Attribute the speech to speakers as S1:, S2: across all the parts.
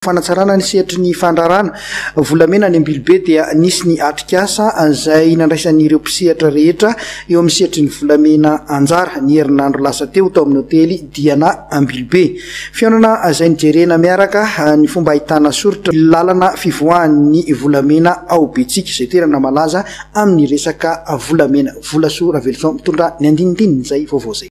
S1: Fanatsarana ny sehatry ny fandraharahana volamena any Ambilobe dia nisy ny atrikasa izay nandraisan'ireo mpisehatra rehetra eo amin'ny sehatry ny volamena anjara ny herinandro lasa teo tao amin'ny hotely Diana Ambilobe. Fihaonana izay nijerena miaraka ny fomba ahitana soritra lalana fivoahan'ny volamena ao Betsiky izay toerana malaza amin'ny resaka volamena. Volasoa Raveloson mitondra ny andinindin'izay vaovao izay.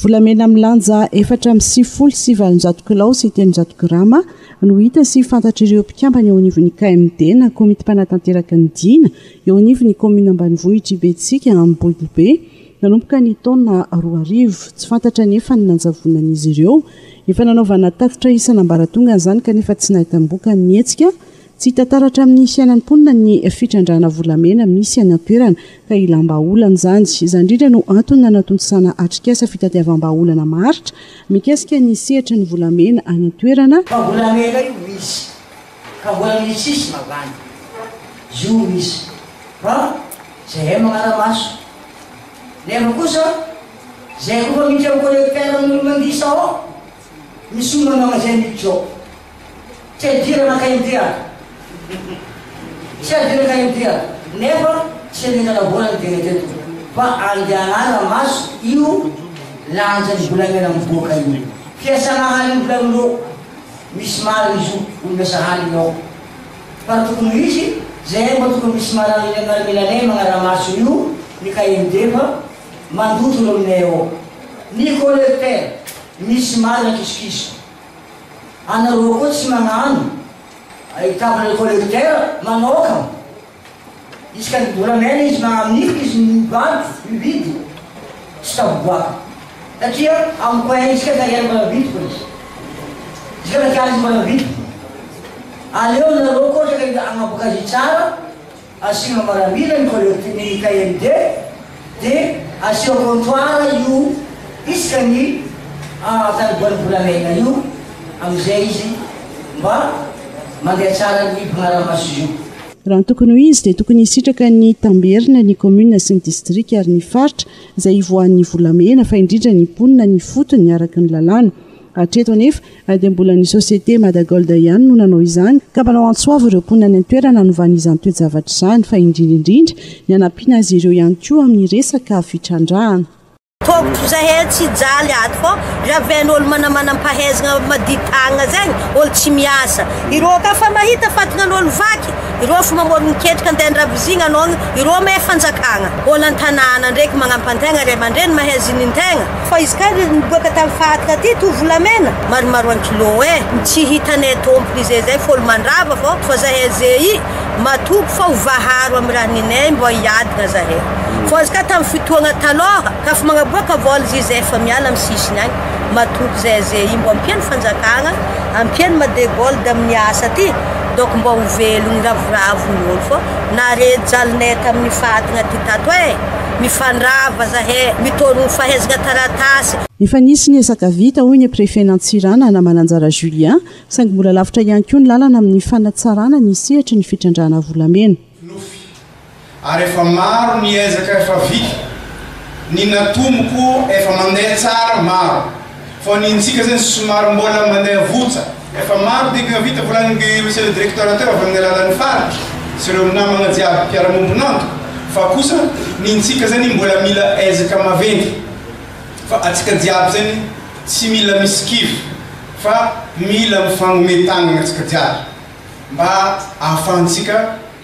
S2: Volamena milanja 894 kilao sy 300 grama no hita sy fantatr'ireo mpikambana eo anivon'ny KMD na Komity mpanatanteraka ny Dina eo anivon'ny kaominina ambanivohitr'i Betsiky Ambohibe nanomboka ny taona 2000. Tsy fantatra anefa ny nanjavonan'izy ireo. Efa nanaovana tatitra isan'ambaratongany izany kanefa tsy nahitam-bokany ny hetsika. Tsy hita taratra amin'ny fiainan'ny mponina ny fitrandrahana volamena misy any an-toerana ka ilam-bahaolana izany. Izany indrindra no antony nanatontosana atrikasa fitadiavam-bahaolana maharitra mikasika ny sehatry ny volamena any an-toerana.
S3: Fa volamena io misy ka mbola misy tsisy mavandy io misy fa zahay magnara-maso nefa kosa zay koa fa miditra am collecteur amin'olo mandisa ao misy olo manao an'izay miditra ao. Tsy idirana KMT ary. Tsy idirana KMT ary. Nefa tsy anengana vola ny tena teto. Fa andehanana maso io lanjan'ny volamena mivoaka io. Fiasana haligny volanin'ireo. Misy marina izy io, olo miasa haligny ao. Fa raha tokony ho izy, zahay mba tokony misy maramila miaramilanay magnaramaso io ny KMD fa mandoto olo aminay ao. Ny collecteur, misy marina kisokiso. Anareo koa tsy magnano ahitavana le collecteur manaokana isaka ny volamena izy magnaminiky izy mivarotra mividy tsy tafiboaka satria am coin isaka carrière mbola mividy ko izy isaka takiana izy mbola mividy aleo nareo koa ohatra ka agnaboaka azy tsara Asiana maramila ny collecte ny KMD de asio comptoir io isaka ny taniboan'ny volamena io amizay izy mba mandeha tsara ny mpanaramaso io.
S2: Raha ny tokony ho izy dia tokony hisitraka ny tamberina ny kaominina sy ny distrika ary ny faritra izay ivoahan'ny volamena fa indrindra ny mponina any ifotony araka ny lalàna. Hatreto anefa dia mbola ny société Madagold ihany no nanao izany ka manao antso avo ireo mponina any an-toerana hanovana izany toe-javatra izany fa indrindra indrindra ny hanampiana azy ireo ihany koa amin'ny resaka fitrandrahana.
S4: Tokotro zahay tsy hijaly ato fô raven'olo manamanam-pahaizagna madio tagnana zegny olo tsy miasa ireo ka fa mahita fatignan'olo vaky ireo fa mamorogno ketrika andeha andravozigna anao ireo mahay fanjakagna olo an-tanàna ndraiky magnampy antegna ray aman-dreny mahay zinin-tegna Fa izy kay ry niboaka tam faty aty to volamena maromaro an kilo eh tsy hitanay tompony izay zay f'olo mandrava fô fa zahay ze i matoky fa ho vaharo am raha ninay mbô hiadagna zahay fô izy ka tam fotoagna talôha ka fa magnaboaka vôla izy zay efa miala am sisiny agny matoky zahay ze i mbô ampiany fanjakagna ampiany madegold amin'ny asa aty donc mbô ho velogny ravoravo ny olo fô nare jalinay tamin'ny fatigna aty tato eh. Mifandrava zahay, mitory ny fahaizana taratasy.
S2: Efa nisy ny ezaka vita, hoy ny prefen'Antsiranana, Mananjara Julien, saingy mbola lavitra ihany koa ny lalana amin'ny fanatsarana ny sehatry ny fitrandrahana volamena.
S5: Nofy. Ary efa maro ny ezaka efa vita, ny natomoko efa mandeha tsara maro. Fa ny ntsika zany somary mbola mandeha votsa. Efa maro dingana vita volanin'i Monsieur le Directeur teo avy amin'ny alalan'ny faritra sy ireo namagna jiaby mpiara-mombon'antoka fa kosa ny ntsika zany mbola mila ezaka maventy fa atsika jiaby zany tsy mila misy kivy fa mila mifagnome tagnagna atsika jiaby mba ahafahantsika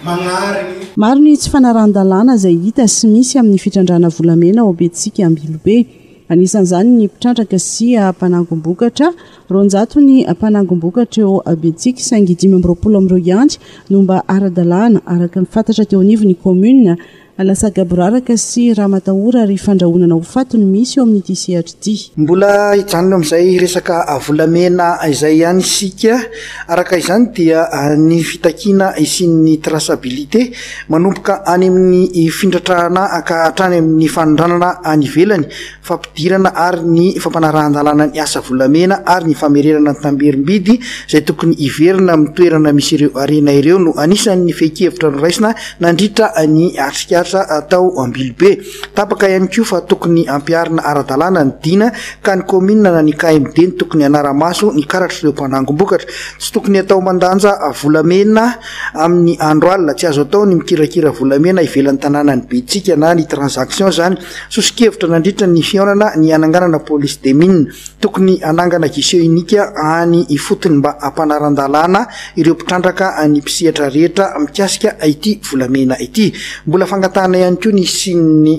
S5: magnarigny
S2: Maro ny tsy fanarahan-dalàna izay hita sy misy amin'ny fitrandrahana volamena ao Betsika Ambilobe. Anisan'izany ny mpitrandraka sy mpanangom-bokatra. 200 ny mpanangom-bokatra eo Betsiky saingy 25 amin'ireo ihany no mba ara-dalàna, araka ny fantatra teo anivon'ny kaominina. Lasa gaboraraka sy ramatahora ary fandrahonana ho faty no misy eo amin'ity sehatra ity.
S1: Mbola hijanona amin'izay resaka volamena izay ihany isika. Araka izany dia ny fitakiana hisian'ny traçabilité Manomboka any amin'ny findratrahana ka hatrany amin'ny fanondranana any ivelany, fampidirana ary ny fampanarahan-dalàna ny asa volamena ary ny famerenana ny tamberim-bidy izay tokony hiverina amin'ny toerana misy ireo harena ireo no anisan'ny fehin-kevitra noraisina nandritra ny atrikasa. atrikasa tao Ambilobe. Tapaka ihany koa fa tokony hampiharina ara-dalàna ny dina ka ny kaominina na ny KMD no tokony hanara-maso ny karatr'ireo mpanangom-bokatra. Tsy tokony atao mandanja volamena amin'ny andro alina. Tsy azo atao ny mikirakira volamena ivelan'ny tanànan'i Betsika na ny transaction izany. Soso-kevitra nandritra ny fihaonana ny hananganana police des mines. Tokony hanangana guichet unique any ifotony mba hampanaran-dalàna ireo mpitrandraka ny mpisehatra rehetra mikasika ity volamena ity. Mbola fangatahana ihany koa ny hisian'ny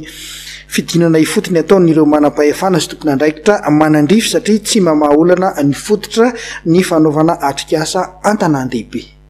S1: fidinana ifotony ataon'ireo manam-pahefana sy tompon'andraikitra manandrify satria tsy mamaha olana ny fototra ny fanaovana atrikasa an-tanàn-dehibe.